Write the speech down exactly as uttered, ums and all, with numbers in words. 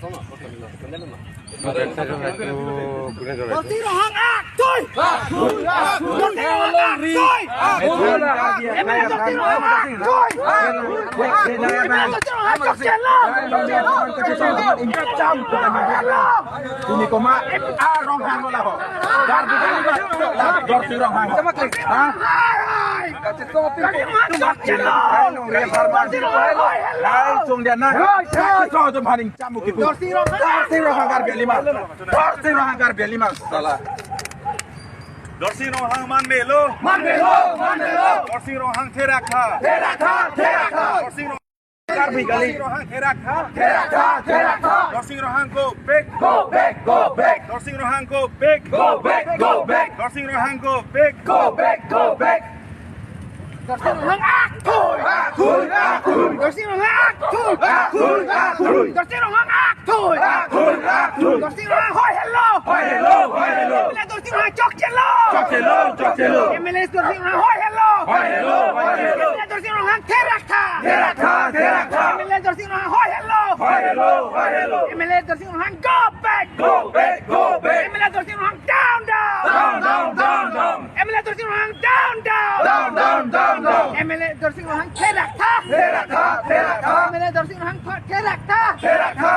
Dorsi Ronghang aktui! Dorsi Ronghang aktui! M L A Dorsi Ronghang aktui! M L A Dorsi Ronghang chokchelo! Chokchelo! Ini koma, ah, Ronghang lo ho. Dorsi Ronghang. Ha? Hai, hai. Hai, Sungdiana. Hai, hai. Hai, Sungdiana. Hai, hai. Hai, Sungdiana. Dorsi Ronghang. Dorsi Ronghang Karbi Anglima. Dorsi Ronghang Karbi Anglima. Sala. Dorsi Ronghang manmelo. Manmelo, manmelo. Dorsi Ronghang therak tha. Therak tha, therak tha. Dorsi Ronghang Karbi kali. Dorsi Ronghang therak tha. Therak tha, therak tha. Dorsi Ronghang go back. Go back, go back. Dorsi Ronghang go back. Go back, go back. Dorsi Ronghang go back. Go back, go back. Dorsi Ronghang aktui! Aktui, aktui! Dorsi Ronghang aktui! Aktui, aktui! Dorsi Ronghang aktui! Aktui, aktui! Dorsi Ronghang hoi helo! Hoi helo, hoi helo! M L A Dorsi Ronghang chokchelo! Chokchelo, chokchelo! M L A Dorsi Ronghang hoi helo! Hoi helo, hoi helo! M L A Dorsi Ronghang therak tha! Therak tha, therak tha! M L A Dorsi Ronghang hoi helo! Hoi helo, hoi helo! M L A Dorsi Ronghang go back! Go back, go back! M L A Dorsi Ronghang down, down! Down, down, down, down! M L A Dorsi Ronghang down, down! Down, down, down, down! M L A Dorsi Ronghang therak tha! Therak tha, therak tha! M L A Dorsi Ronghang therak tha! Therak tha!